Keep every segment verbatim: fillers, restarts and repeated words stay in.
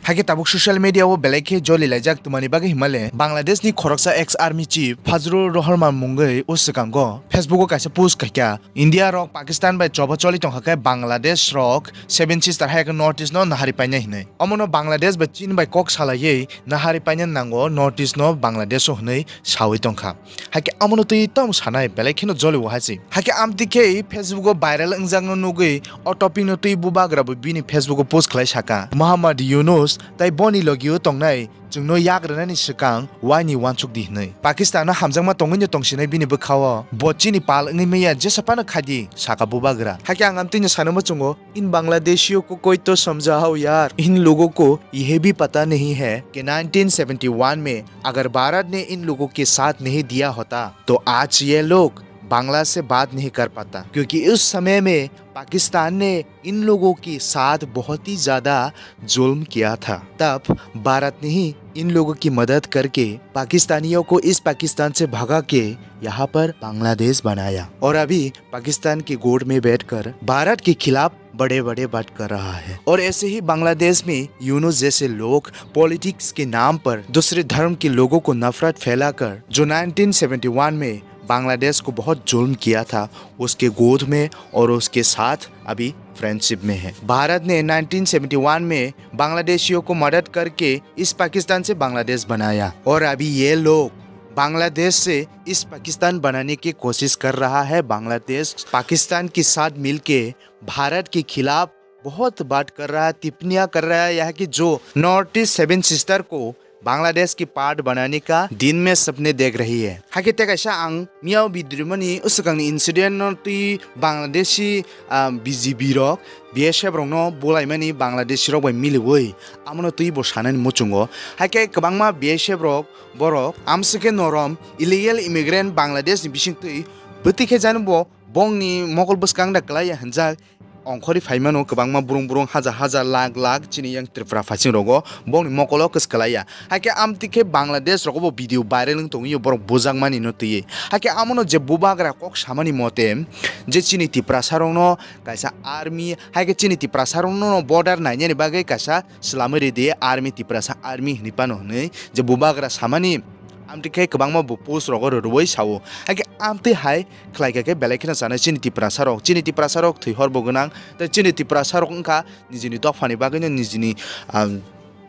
Hakhe tabuk social media o belai khe joli laijak twmani bagwi himale Bangladesh ni khoroksa ex army chief Fazlur Rahman mungwi o swkango Facebook o kaisa post khaikha, India rok Pakistan bai choba choli tongkha khe Bangladesh rok Seven Sister hai khe North East no nahari painai hinwi. Omono Bangladesh bai Chin bai kok salaiwi nahari paina nango North East no Bangladesh o hinwi sawi tongkha. Hakhe amono twi tamo sanai belai kheno joli o hai se. Hakhe amtwi khe Facebook o viral wngjakno nugwi o topic no twi bubagra bo bini Facebook o post khlai saka, Muhammad Yunus tai boni logi o tongnai chwngno yak rwnani swkang waini uansuk di hinwi. Pakistan no hamjakma tongwi no tongsinai bini bwkha o, bo chini pal wngwi maya jesa phano khai di, saka bubagra. Hakhe ang amtwi no sanwi muchungo, इन बांग्लादेशियों को कोई तो समझाओ यार, इन लोगों को ये भी पता नहीं है कि नाइनटीन सेवेंटी वन में अगर भारत ने इन लोगों के साथ नहीं दिया होता तो आज ये लोग बांग्ला से बात नहीं कर पाता, क्योंकि उस समय में पाकिस्तान ने इन लोगों के साथ बहुत ही ज्यादा जुल्म किया था। तब भारत ने ही इन लोगों की मदद करके पाकिस्तानियों को इस पाकिस्तान से भगा के यहाँ पर बांग्लादेश बनाया और अभी पाकिस्तान की गोद में बैठकर भारत के खिलाफ बड़े बड़े बात कर रहा है। और ऐसे ही बांग्लादेश में यूनुस जैसे लोग पॉलिटिक्स के नाम पर दूसरे धर्म के लोगों को नफरत फैलाकर जो नाइनटीन सेवेंटी वन में बांग्लादेश को बहुत जुल्म किया था, उसके गोद में और उसके साथ अभी फ्रेंडशिप में है। भारत ने नाइनटीन सेवेंटी वन में बांग्लादेशियों को मदद करके इस पाकिस्तान से बांग्लादेश बनाया और अभी ये लोग बांग्लादेश से इस पाकिस्तान बनाने की कोशिश कर रहा है। बांग्लादेश पाकिस्तान के साथ मिलके भारत के खिलाफ बहुत बात कर रहा है, टिप्पणियां कर रहा है, यहाँ की जो नॉर्थ ईस्ट सेवन सिस्टर को बांग्लादेश की पार्ट बनाने का दिन में सपने देख रही है। Hakhe tei kaisa ang miyao bidrimani usukangni incident no twi Bangladeshi, ah, B G B rok, B S F rokno bulaimani Bangladeshi rok bai miliwi amono twi bo sanani muchungo. Hakhe kwbangma B S F rok borok amswkhe norom illegal immigrant Bangladesh ni bising twi bwtwi khe jani bo bongni mokol bwskang da kwlaiya hinjak ongkhorwi phaimano kwbangma brung brung hajar hajar lakh lakh chini yang Tripura phaising rogo bongni mokolo kwskalaiya. Hakhe amtwi khe Bangladesh rogo bo video viral wng tongwi borok bujakmani no twiwi. Hakhe amono je bubagra kok samani mote je chini Tiprasa rokno kaisa army, hakhe chini Tiprasa rokno border nainani bagwi kaisa swlamwi ridi army, Tiprasa army hinwi phano hinwi je bubagra samani. Amtwi khe kwbangma bo post rogo rwrwi sao. Hakhe amtwi hai khlai kha khe belai kheno chanai chini Tiprasa rok. Chini Tiprasa rok thwi hor bo gwnang. Tei chini Tiprasa rok wngkha nijini dophani bagwino nijini, um,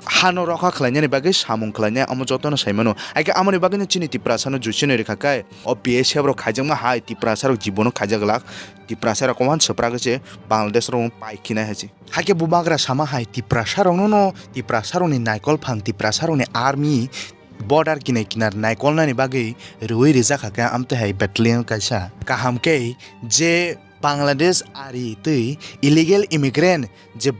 hano rokha khlainani bagwi samung khlainai, omo jotono saimano. Hakhe amoni bagwino chini Tiprasano juisino rikha khe o B S F rok khaijakma hai Tiprasa rok jibono khaijak glak. Tiprasa rok omo swprak se Bangladesh rok pai khinai hai se. Hakhe bubagra sama hai Tiprasa rokno no, Tiprasa rokni naikol phang, Tiprasa rokni army border kinai kinar naikolnani bagwi rwui rijak hakhe amtwi hai battalion kaisa. Kaham khe je Bangladesh ari twi illegal immigrant je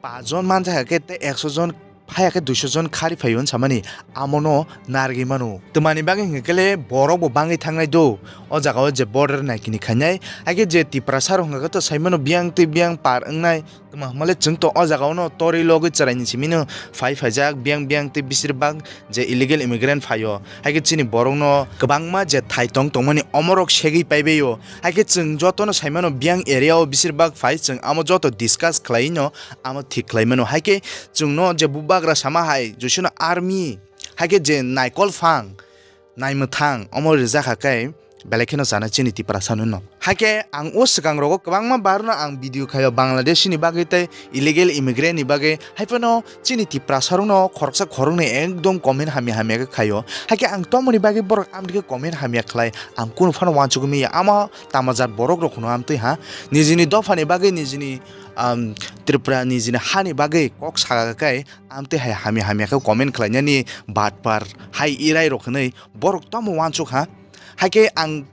pajon manjak hakhe tei ekso jon phai hakhe duiso jon khari phaio hinsamani amono narwgwi mano. Twmani bagwi hwnkhe le borok bo bangwi thangnai do. O jaga o je border naikini khainai, hakhe je Tiprasa rok hwnkhe to saimano biyang twi biyang par wngnai. Tamo hwnmale chwng to o jaga o no torwi logwi chwraini simino phai phaijak biyang biyang tei bisir bak je illegal immigrant phaio. Hakhe chini borokno kwbangma je thai tong tongmani omorok segwi paibaio. Hakhe chwng jotono saimano biyang area o bisir bak phai chwng amo joto discuss khlaiwi no amo thik khlai mano. Hakhe chwngno je bubagra sama hai joisino army, hakhe je naikol phang, naimwthang omo rijak hakhe belai kheno chana chini Tiprasa no. Hakhe ang o swkang rogo kwbangma bar no ang video khaio Bangladesh ni bagwi tei illegal immigrant ni bagwi, hai phano chini Tiprasa rok no khoroksa khoroknwi ekdom comment hamya hamya khe khaio. Hakhe ang tomoni bagwi borok amtwi khe comment hamya khlai ang kunu phano uansugwi manya. Amo tama jat borok rok hwno amtwi ha, nijini dophani bagwi nijini, um, Tripura nijini hani bagwi kok saka khe amtwi hai hamya hamya khe comment khlainani batpar hai irai rok hwnwi borok tamo uansuk ha. Hakhe ang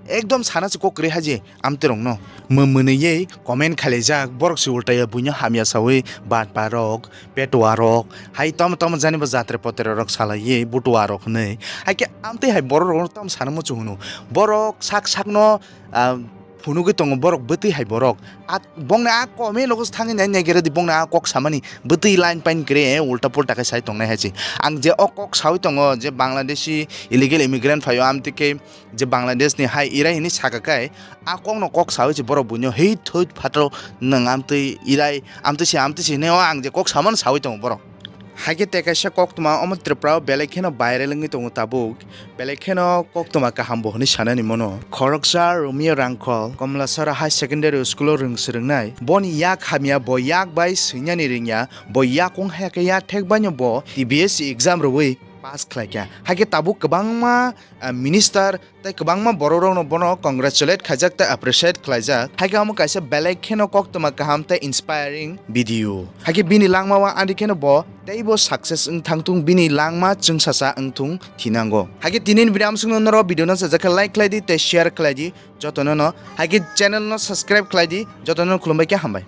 ekdom sana se kok kwrwi haji amtwi rokno. Mwnwi comment khailaijak, borok se ultaya buino hamya sawi batpar rok, petua rok, hai tamo tamo jani bo jatre potre rok salaiwi butua rok hwnwi. Hakhe amtwi hai borok rokno tamo sana muchung hwno. Borok sak sakno, ah, phunugwi tongo borok bwtwi hai borok. A, bongni a comment rok thangwi nai nai khe rwdi, bongni a kok samani bwtwi line pain kwrwi, eh, ulta pulta khe sai tongnai hai se. Ang je o kok sawi tongo je Bangladeshi illegal immigrant phaio amtwi khe je Bangladesh ni hai irai hini saka khe a kokno kok sawi se borok buino hei thoi phatro nwng amtwi irai amtwi se amtwi se hinwi o ang je kok samano sawi tongo borok. Haikhe tei kaisa koktwma omo Tripura o belai kheno viral wngwi tongo tabuk. Belai kheno koktwma kaham bo hwnwi sanani mono. Khoroksa Romeo Rangkhol Komlasara High Secondary School o rwng swrwngnai. Boni yak hamya, bo yak bai swinani ringya, bo yakung haya khe yak thek baino bo T B S C exam rwui pass khlaikha. Haikhe tabuk kwbangma, ah, minister tei kwbangma borok rokno bono congratulate khaijak tei appreciate khlaijak. Haikhe omo kaisa belai kheno koktwma kaham tei inspiring video. Haikhe bini langmao ani kheno bo teibo success wng thangthung, bini langma chwngsacha wngthung thinango. Haikhe tini ni video amsukno norok video no sajak khe like khlai di tei share khlai di jotono no. Haikhe channel no subscribe khlai di jotono no, khulumbai khe hambai.